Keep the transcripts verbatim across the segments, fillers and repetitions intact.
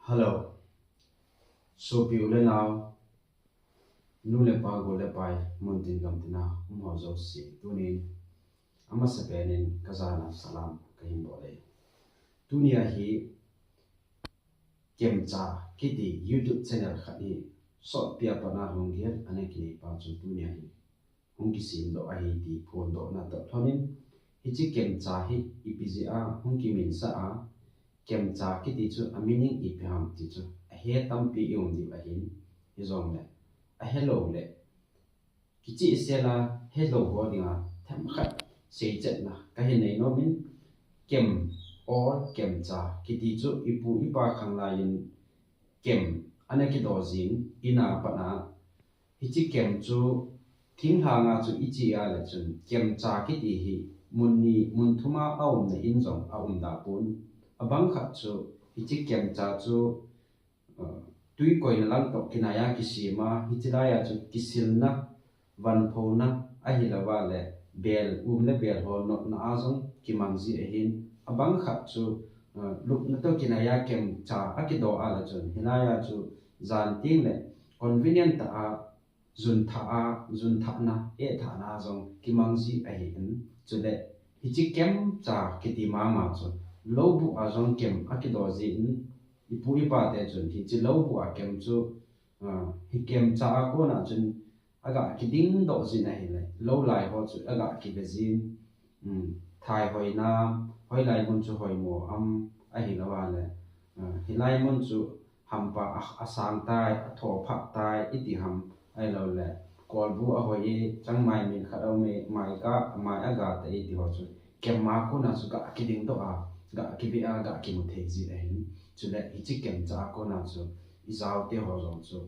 Hello. Sopi u le nau, nu le pa, gol le pai, mun tin gam tina um ho jouse, tunin amasapen in kajana salam kahin bol e. Tunia hi Kemcha kiti YouTube channel khat hi sotpia pana hung gel ana kinei pa chu tunia hi hung kisimdoh ahi ti phondohna toh lhonin, hiche Kemcha hi ipi jeh a hung kiminsah a, Kemcha kiti chu a meaning ipi ham ti chu ahe tampi i um diu ahin, hijongle ahelou le kichehsel a helou ho dinga themkhat seichetna kahin nei nomin, Kem or Kemcha kiti chu ipu ipa khang laiyin kem ana kido jin, ina pat a hiche kem chu thinglhanga chu iche a le chun Kemcha kiti hi mun ni mun thuma aumna in jong aum da pon. Abang khat chu hiche Kemcha chu, uh, tui koina lang toh kinai a kisem a, hiche lai a chu kisilna, vanphona, ahilouva le bel, um le bel ho notna a jong kimang ji ahin. Abang khat chu, uh, lupna toh kinai a Kemcha akido a le chun, hilai a chu jan teng le convenient tah a jun thah a, jun thahna, eh thahna a jong kimang ji ahin. Chule hiche Kemcha kiti mama chu lou buh a jong kem akido jin, ipu ipa te chun hiche lou buh a kem chu, ah, hi Kemcha a kona chun aga kiding doh jin ahile, lou lai ho chu aga kive jin, um, thai hoi nam, hoilai mun chu hoi mo am, ahilouva le, ah, hilai mun chu hampa a, asang tai, atho phat tai, iti ham, ahilou le kolbu ahoi e, changmai min khat aum e, mai ka, mai aga ta e, iti ho chu kem a kona chu ga kiding doh a, ga kive a, ga kimu thei ji ahin. Chule hiche Kemcha a kona chu ijao te ho jong chu,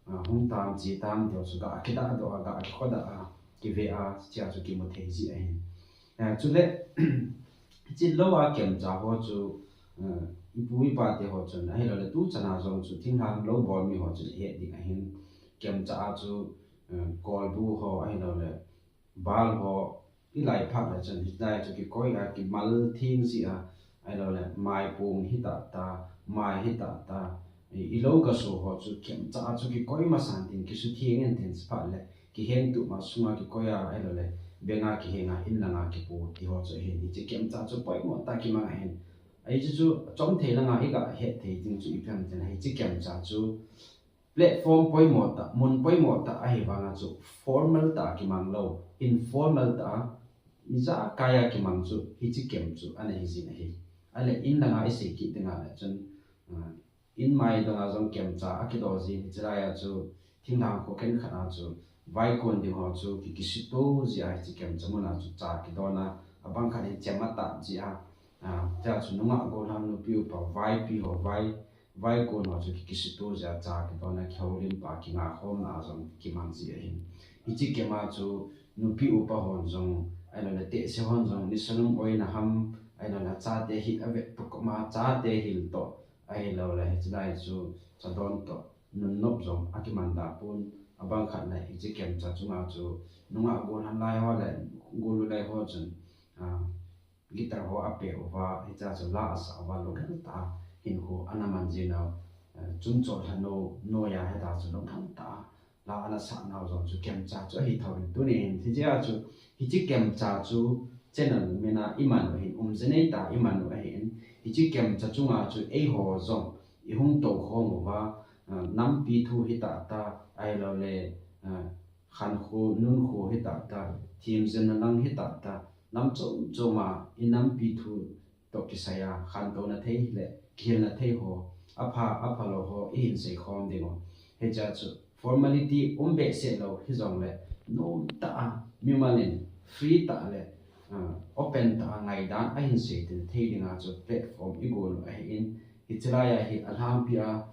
ah, hung tam, che tam, ti ho chu ga kidah doh a, ga kikhodah a, kive a, hichea chu kimu thei ji ahin. Ah, chule hiche lou a Kemcha ho chu, ah, ipu ipa te ho chun, ahilou le tu chan a jong chu thinglhang lou bol mi ho chun ahet ding ahin. Kemcha a chu, ah, kolbu ho, ahilou le bal ho, ilai phat le chun hilai chu kikoi a, kimal theng ji a, ahilou le maipung hi tah tah, mai hi tah tah, i, ilou gaso ho chu Kemcha a chu kikoi masan tin, kisutheng in tin, chuphat le kiheng tup ma sunga kikoi a, ahilou le beng a kiheng a, in langa kipo ti ho chu ahin. Hiche Kemcha chu poimo tah kimang ahin. Ahi chu chu chomthei langa iga het thei ding chu ipi ham itile, hiche Kemcha chu platform poimo tah, mun poimo tah ahi vanga chu formal tah kimang lou, informal tah a, mi jakai a kimang chu hiche kem chu ana hi jin ahi. Ahile in langa isei kit dinga le chun, ah, in mai danga jong Kemcha akido jin, hiche lai a chu thinglhang kho khenkhat a chu vaikon ding ho chu ki, kisuto ji a, hiche Kemcha mun a chu cha kidon a, abang khat in chem atah ji a, ah, tia chu nungah gollhang, nupi upa, vaipi ho, vai vaikon ho chu ki, kisuto ji a, cha kidon a, kihoulim pa, kingakhomna a jong kimang ji ahin. Hiche kem a chu nupi upa hon jong, ahilou le tehse hon jong, nisa lung oina ham, ahilou le chate hil avet pukoma, chate hil toh, ahilou le hiche lai chu chadon toh nunnop jong akiman da pon. Abang khat le hiche Kemcha chunga chu nungah gollhang lai ho le gollu lai ho chun, ah, guitar ho apeh uva, hichea chu la asah uva, lungkham tah a hinkho ana man jin nau, eh, chungchon lhano, noiya heta chu lungkham tah a la ana sah nau jong chu Kemcha chu ahi thouvin, tunin hichea chu, hiche Kemcha chu channel min a iman u ahin, umje nei tah a iman u ahin, hiche Kemcha chunga chu eiho jong ihung tou khom uva, ah, nampi thu hi tah tah, ahilou le, ah, khankho, nunkho hi tah tah, themjilna lang hi tah tah, lam chom chom a inampi thu toh kisai a, khantouna thei le kihilna thei ho, apha, aphalou ho ihin seikhom ding u. Hichea chu formality um behseh lou hijongle, nom tah a, mimal in free tah le, ah, open tah a ngaidan ahin seitin thei dinga chu platform igon u ahin, hiche lai a hi alhangpi a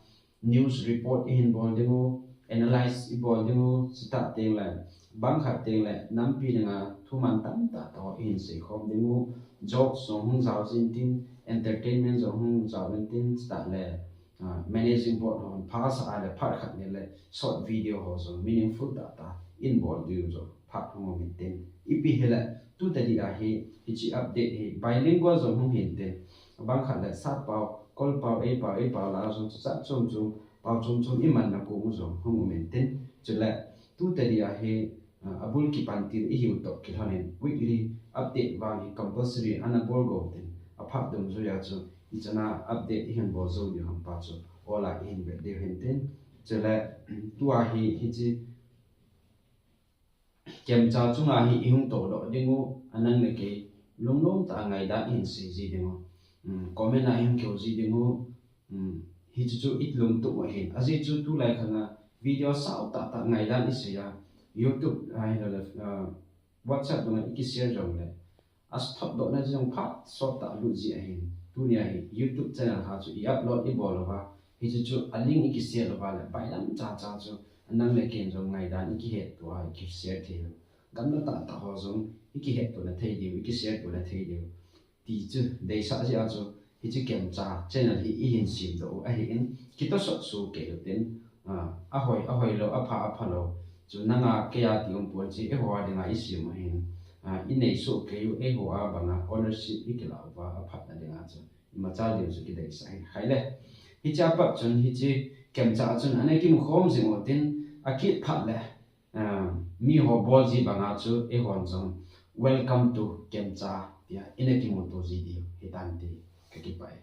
news report ihin bol ding u, analyse ibol ding u, chutah teng le, bang khat teng le, nampi dinga thuman tamtah toh ihin seikhom ding u, jokes jong hung jao jin tin, entertainment jong hung jao jin tin, chutah le, ah, managing board hon pha asah a le phat khat ni le short video ho jong meaningful tah tah in bol diu jong phat hung um in tin. Ipi hile, tu tadi a hi, hiche update hi bilingual jong hung hin tin, bang khat le sat pao, Kol pao, ei pao, ei pao lah a jong chuchat chom chom, pao chom chom imanna kom u jong hung um intin. Chule, tu teni a hi, ah, abul kipan til ihiu toh kilhonin weekly update vang hi compulsory ana bol go tin. Aphat dungjuia chu, ichan a update ihin bol jou diu ham pa chu, ol a ihin vet diu hintin. Chule, tua hi, hiche kemcha chunga hi ihung tohdoh ding u, anang le kei, lungnom tah a ngaidan ihin sei ji ding u. Um, comment a ihung kihou ji ding u. Um, hichu chu ilungtup u ahin. Ajeh chu tulai khang a video sao tah tah ngaidan isei a, YouTube a hilou le, ah, WhatsApp dunga ikishare jong le, athotdohna jong phat sot tah lut ji ahin. Tunia hi YouTube channel ha chu i upload ibol louva, hichu chu a link ikishare louva le, bailam cha cha chu, anang le ken jong ngaidan ikihetto a ikishare thei lou. Gamla tah tah ho jong ikihettona thei diu, ikishare tona thei diu. Ti chu deisah jeh a chu, hiche kemcha channel hi ihin semdoh u ahin, kitosot soh kei utin, ah, ahoi, ahoilou, apha, aphalou chu nanga keia ti um pon, hiche eiho a dinga isem u ahin, ah, inei soh kei u, eiho a banga ownership ikilah uva aphatna dinga chu, imachal diu chu kideisah ahi. Khaile, hichea pat chun hiche kemcha a chun ana kimukhom jing utin, akit phat le, ah, miho bol ji banga chu eihon jong welcome to kemcha tia ina kimuto ji diu hitante, kakipah e.